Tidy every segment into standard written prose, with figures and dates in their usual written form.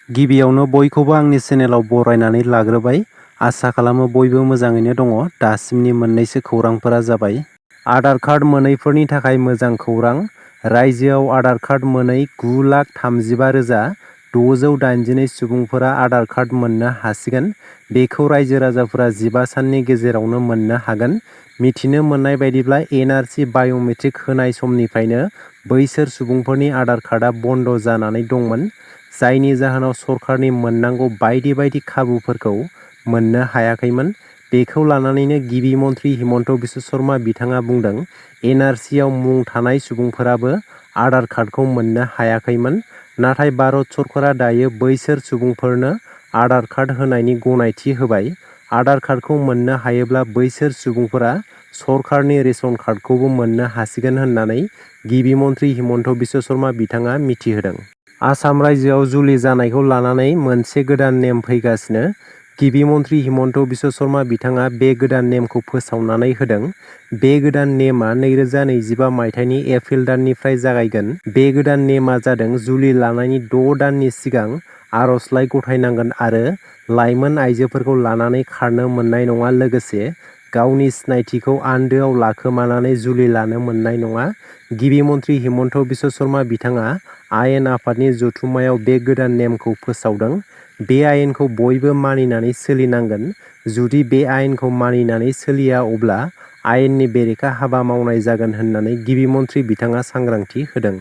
गिबियावनो बयखौबो आंनि चेनेलाव बरायनानै लाग्रोबाय। आसा खालामो बयबो मोजाङैनो दङ। दासिमनि मोननैसो खौरांफोरा जाबाय। आधार कार्ड मोनैफोरनि थाखाय मोजां खौरां। रायजोआव आधार कार्ड मोनै 9,33,682 सुबुंफोरा आधार कार्ड मोननो हासिगोन। बेखौ रायजो राजाफोरा 15 साननि गेजेरावनो मोननो हागोन। मिथिनो मोननाय बायदिब्ला एनआरसि बाय'मेट्रिक होनाय समनिफ्रायनो बैसोर सुबुंफोरनि आधार कार्डआ बन्द जानानै दंमोन, जायनि जाहोनाव सरकारनि मोननांगौ बायदि बायदि खाबुफोरखौ मोननो हायाखैमोन। बेखौ लानानैनो गिबि मन्थ्रि हिमन्त बिश्व शर्मा बिथाङा बुंदों, एनआरसियाव मुं थानाय सुबुंफोराबो आधार कार्डखौ मोननो हायाखैमोन। नाथाय भारत सरकारा दायो बैसोर सुबुंफोरनो आधार कार्ड होनायनि गनायथि होबाय। आधार कार्डखौ मोननो हायोब्ला बैसोर सुबुंफोरा सरकारनि रेशन कार्डखौबो मोननो हासिगोन होननानै गिबि मन्थ्रि हिमन्त बिश्व शर्मा बिथाङा मिथिहोदों। आसाम रायजोआव जुलि जानायखौ लानानै मोनसे गोदान नेम फैगासिनो। गिबि मन्थ्रि हिमन्त बिश्व शर्मा बिथाङा बे गोदान नेमखौ फोसावनानै होदों। बे गोदान नेमआ 2025 मायथाइनि एप्रिल दाननिफ्राय जागायगोन। बे गोदान नेमआ जादों जुलि लानायनि 6 दाननि सिगां आर'जलाइ गथायनांगोन आरो लाइमोन आइजोफोरखौ लानानै खारनो मोननाय नङा, लोगोसे गावनि सिनायथिखौ आन्दोआव लाखोमानानै जुलि लानो मोननाय नङा। गिबि मन्थ्रि हिमन्त बिश्व शर्मा बिथाङा आयेन आफादनि जथुम्मायाव बे गोदान नेमखौ फोसावदों। बे आयेनखौ बयबो मानिनानै सोलिनांगोन। जुदि बे आयेनखौ मानिनानै सोलिया अब्ला आयेननि बेरेखा हाबा मावनाय जागोन होननानै गिबि मन्थ्रि बिथाङा सांग्रांथि होदों।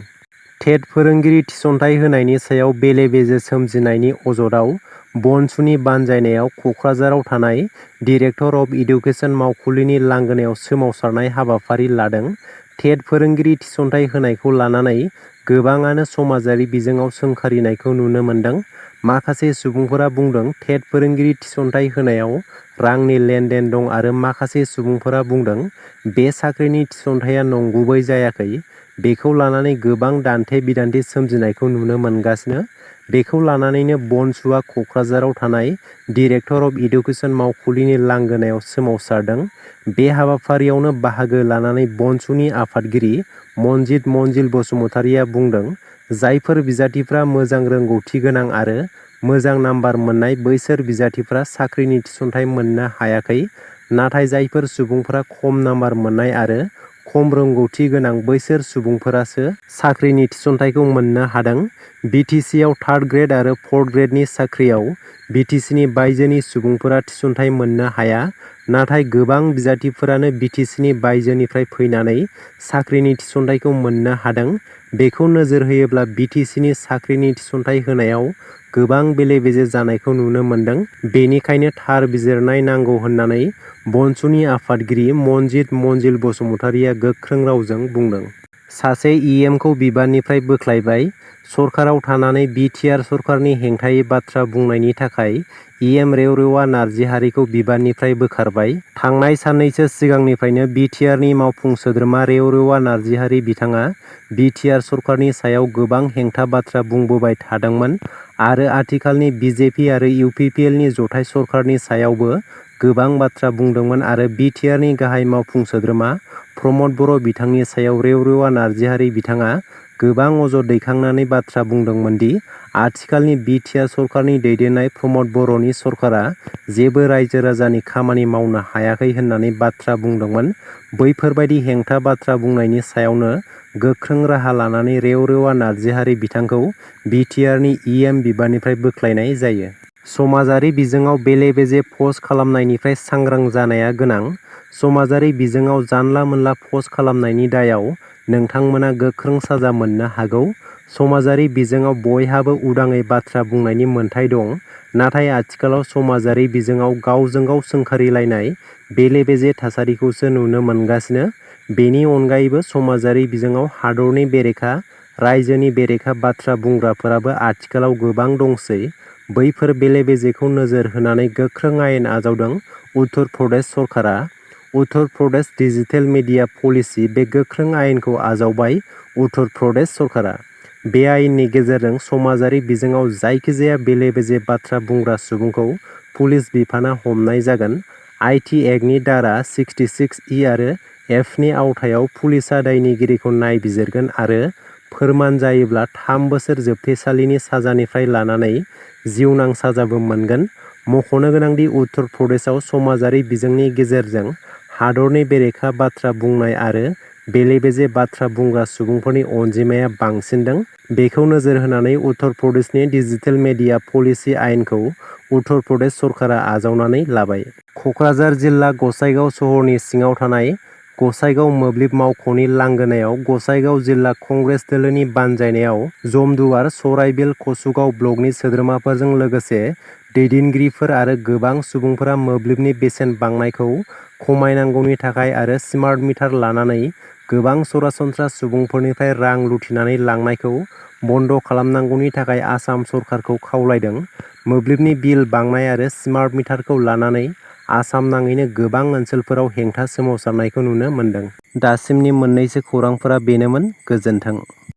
टेट फोरोंगिरि थिसनथाइ होनायनि सायाव बेले-बेजे सोमजिनायनि अजदआव बनसुनि बानजायनायाव कक्राझाराव थानाय डिरेक्टर अफ इडुकेसन मावखुलिनि लांगोनायाव सोमावसारनाय हाबाफारि लादों। टेट फोरोंगिरि थिसनथाइ होनायखौ लानानै गोबाङानो समाजारि बिजोङाव सोंखारिनायखौ नुनो मोन्दों। माखासे सुबुंफोरा बुंदों टेट फोरोंगिरि थिसनथाइ होनायाव रांनि लेनदेन दं आरो माखासे सुबुंफोरा बुंदों बे साख्रिनि थिसनथाइया नंगुबै जायाखै। बेखौ लानानै गोबां दान्थे-बिदान्थे सोमजिनायखौ नुनो मोनगासिनो। बेखौ लानानैनो बनसुआ कक्राझाराव थानाय डिरेक्टर अफ इडुकेसन मावखुलिनि लांगोनायाव सोमावसारदों। बे हाबाफारियावनो बाहागो लानानै बनसुनि आफादगिरि मनजित मन्जिल बसुमतारिया बुंदों, जायफोर बिजाथिफ्रा मोजां रोंगौथि गोनां आरो मोजां नाम्बार मोननाय बैसोर बिजाथिफ्रा साख्रिनि थिसनथाइ मोननो हायाखै। नाथाय जायफोर सुबुंफोरा खम नाम्बार मोननाय आरो खम रोंगौथि गोनां बैसोर सुबुंफोरासो साख्रिनि थिसनथाइखौ मोननो हादों। बिटिसिआव थार्ड ग्रेड आरो फर्थ ग्रेडनि साख्रियाव बिटिसिनि बायजोनि सुबुंफोरा थिसनथाइ मोननो हाया। नाथाय गोबां बिजाथिफोरानो बिटिसिनि बायजोनिफ्राय फैनानै साख्रिनि थिसनथाइखौ मोननो हादों। बेखौ नोजोर होयोब्ला बिटिसिनि साख्रिनि थिसनथाइ होनायाव गोबां बेले-बेजे जानायखौ नुनो मोन्दों। बेनिखायनो थार बिजिरनाय नांगौ होननानै बनसुनि आफादगिरि मनजित मन्जिल बसुमतारिया गोख्रों रावजों बुंदों। सासे इएमखौ बिबाननिफ्राय बोख्लायबाय। सरकाराव थानानै बिटिआर सरकारनि हेंथायै बाथ्रा बुंनायनि थाखाय इएम रेवरेवा नार्जिहारिखौ बिबाननिफ्राय बोखारबाय। थांनाय साननैसो सिगांनिफ्रायनो बिटिआरनि मावफुं सोद्रोमा रेवरेवा नार्जिहारि बिथाङा बिटिआर सरकारनि सायाव गोबां हेंथा बाथ्रा बुंबोबाय थादोंमोन आरो आथिखालनि बिजेपि आरो इउपिपिएलनि जथाय सरकारनि सायावबो गोबां बाथ्रा बुंदोंमोन आरो बिटिआरनि गाहाय मावफुं सोद्रोमा प्रमद बर' बिथांनि सायाव रेवरेवा नार्जिहारि बिथाङा गोबां अजद दैखांनानै बाथ्रा बुंदोंमोन दि आथिखालनि बिटिआर सरकारनि दैदेननाय प्रमद बर'नि सरकारा जेबो रायजो राजानि खामानि मावनो हायाखै होननानै बाथ्रा बुंदोंमोन। बैफोरबायदि हेंथा बाथ्रा बुंनायनि सायावनो गोख्रों राहा लानानै रेवरेवा नार्जिहारि बिथांखौ बिटिआरनि इएम बिबाननिफ्राय बोख्लायनाय जायो। समाजारि बिजोङाव बेले-बेजे पस्ट खालामनायनिफ्राय सांग्रां जानाया गोनां। समाजारि बिजोङाव जानला-मोनला पस्ट खालामनायनि दायाव नोंथांमोना गोख्रों साजा मोननो हागौ। समाजारि बिजोङाव बयहाबो उदाङै बाथ्रा बुंनायनि मोन्थाइ दं। नाथाय आथिखालाव समाजारि बिजोङाव गावजों गाव सोंखारिलायनाय बेले-बेजे थासारिखौसो नुनो मोनगासिनो। बेनि अनगायैबो समाजारि बिजोङाव हादरनि बेरेखा, रायजोनि बेरेखा बाथ्रा बुंग्राफोराबो आथिखालाव गोबां दंसै। बैफोर बेले-बेजेखौ नोजोर होनानै गोख्रों आयेन आजावदों उत्तर प्रदेश सरकारा। Uttar Pradesh digital media policy बे गोख्रों आयेनखौ आजावबाय उत्तर प्रदेश सरकारा। बे आयेननि गेजेरजों समाजारि बिजोङाव जायखिजाया बेले-बेजे बाथ्रा बुंग्रा सुबुंखौ पुलिस बिफाना हमनाय जागोन। आइटि एक्टनि धारा 66(e) आरो (f)नि आवथायाव पुलिसआ दायनिगिरिखौ नायबिजिरगोन आरो फोरमान जायोब्ला 3 बोसोर जोबथेसालिनि साजानिफ्राय लानानै जिउनां साजाबो मोनगोन। मख'नो गोनांदि उत्तर प्रदेशआव समाजारि बिजोंनि गेजेरजों हादरनि बेरेखा बाथ्रा बुंनाय आरो बेले-बेजे बाथ्रा बुंग्रा सुबुंफोरनि अनजिमाया बांसिनदों। बेखौ नोजोर होनानै उत्तर प्रदेशनि डिजिटेल मिडिया पलिसि आयेनखौ उत्तर प्रदेश सरकारा आजावनानै लाबाय। कक्राझार जिल्ला गसाइगाव सहरनि सिङाव थानाय गसाइगाव मोब्लिब मावख'नि लांगोनायाव गसाइगाव जिल्ला कंग्रेस दोलोनि बानजायनायाव जमदुवार, सराइबिल, कसुगाव ब्लकनि सोद्रोमाफोरजों लोगोसे दैदेनगिरिफोर आरो गोबां सुबुंफोरा मोब्लिबनि बेसेन बांनायखौ खमायनांगौनि थाखाय आरो स्मार्ट मिटार लानानै गोबां सरासनस्रा सुबुंफोरनिफ्राय रां लुथिनानै लांनायखौ बन्द' खालामनांगौनि थाखाय आसाम सरकारखौ खावलायदों। मोब्लिबनि बिल बांनाय आरो स्मार्ट मिटारखौ लानानै आसाम नाङैनो गोबां ओनसोलफोराव हेंथा सोमावसारनायखौ नुनो मोन्दों। दासिमनि मोननैसो खौरांफोरा बेनोमोन। गोजोन्थों।